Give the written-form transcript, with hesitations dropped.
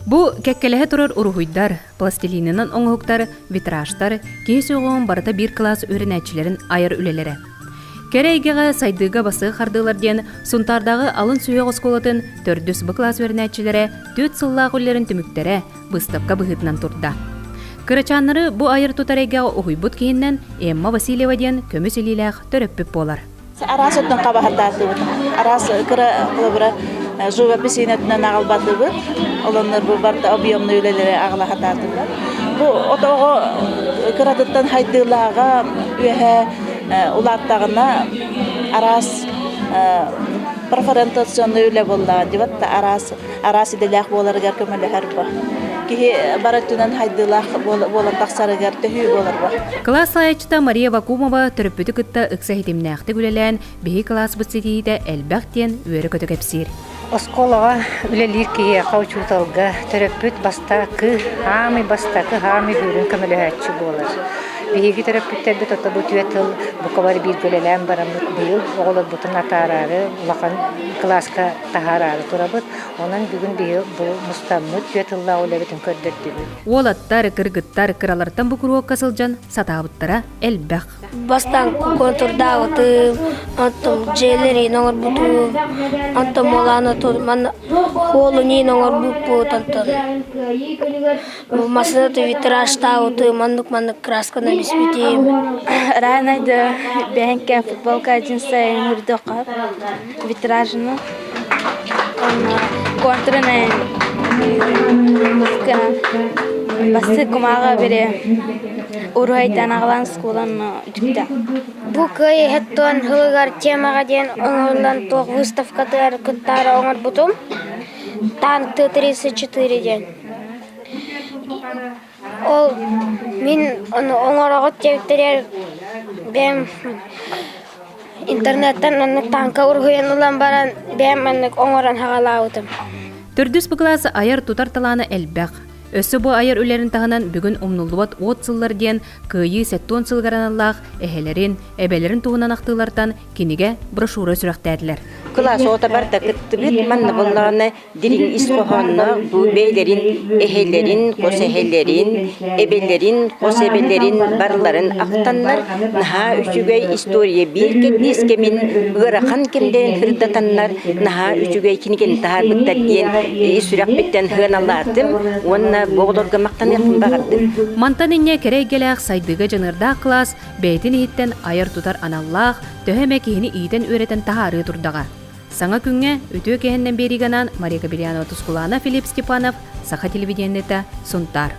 Бу кэккэлэһэ турар уруһуйдар, пластилинынан оҥоһуктар, витражтар, киһи сөҕүөн барыта биир кылаас үөрэнээччилэрин айар үлэлэрэ. Кэрэ эйгэҕэ сайдыыга басыы хардыылар диэн Сунтаардааҕы алын сүһүөх оскуолатын төрдүс Б кылаас үөрэнээччилэрэ түөрт сыллаах үлэлэрин түмүктэрэ быыстапка быһыытынан турда. Кырачааннары бу айар-тутар эйгэҕэ уһуйбут киһиннэн Эмма Васильева диэн көмүс илиилээх төрөппүт буолар. Араас өттүн хабаһардаатыбыт. Араас кыра холобура живопись өттүнэн аҕалбатыбыт. Олоннор бу барыта объемный үлэлэри аҕала сатаатылар. Бу отоҕо кыратыттан хайдыылааҕа үөһэ улааттаҕына араас профориентационный үлэ буоллаҕа дибат араас араас идэлээх буоларыгар көмөлөһөр бу. Киһи бары өттүнэн хайдыылаах буолан тахсарыгар төһүү буолар бу. Кылаас салайааччыта Мария Вакумова төрөппүтү кытта ыкса ситимнээхтик үлэлээн, биһи кылааспыт ситиһиитэ элбэх диэн үөрэ-көтө кэпсиир. Оскуолаҕа үлэлиир киһиэхэ учууталга төрөппүт бастакы, хаамый бастакы хаамый бүүрүн көмөлөһөөччү буолар. Биһиги төрөппүттэрбит ото бу түөрт тыл бука бары бииргэ үлэлээн бараммыт быйыл оҕолорбутун атаараары улахан кылааска таһаараары турабыт. Онон бүгүн биһи бу мустаммыт түөрт тыллаах үлэбитин көрдөрдүбүт. Уолаттар, кыргыттар кыралартан бу куруокка сылдьан сатаабыттара элбэх. Бастаан контурдаабытым, онтон дьиэлэрин оҥорбутум, онтон Мулаана манна хуолунин оҥорбуппут, онтон массыына витражтаабытым, оннук-маннык красканан испитим. Рано да бэһэҥкэ футболка джинса үрдөххө витражны контурунан бастык кумааҕы бири уруһайтан аҕалан скулан үтүктэ. Бу кыайыһыттан сылыгар темаҕа диэн оҥоһуллан туох выставкатыгар кыттаары оҥорбутум. Танк Т-34 диэн. Ол мин ону оҥороҕут диэбиттэригэр бэйэм интернеттэн оннук тааҥка уруһуйан ылан баран бэйэм маннык оҥорон саҕалаабытым. Төрдүс бу кылаас айар-тутар талаана элбэх. Өссө бу айар үлэлэрин таһынан бүгүн умнуллубат уот сыллар диэн Кыайыы сэттион сылыгар аналлаах эһэлэрин, эбэлэрин туһунан ахтыылартан кинигэ, брошюра сүрэхтээтилэр. Кылаас оҕото барыта кыттыбыт, манна буоллаҕына дириҥ ис хоһоонноох бу бэйэлэрин эһэлэрин, хос эһэлэрин, эбэлэрин, хос эбэлэрин барыларын ахтаннар наһаа үчүгэй история биир кэрдиис кэмин ыарахан кэмдэрин сырдатаннар наһаа үчүгэй кинигэни таһаарбыттар диэн ис сүрэхпиттэн сыаналаатым уонна бу оҕолорго махтаныахпын баҕардым. Мантан инньэ кэрэ эйгэлээх сайдыыга дьаныардаах кылаас бэйэтин иһиттэн айар-тутар аналлаах, төһө эмэ киһини иитэн-үөрэтэн таһаарыы турдаҕа. Саҥа күҥҥэ үтүө киһиннэн биэриигэ анаан Мария Кобельянова Тускулаана Филипп Степанов, Саха телевидениета, Сунтаар.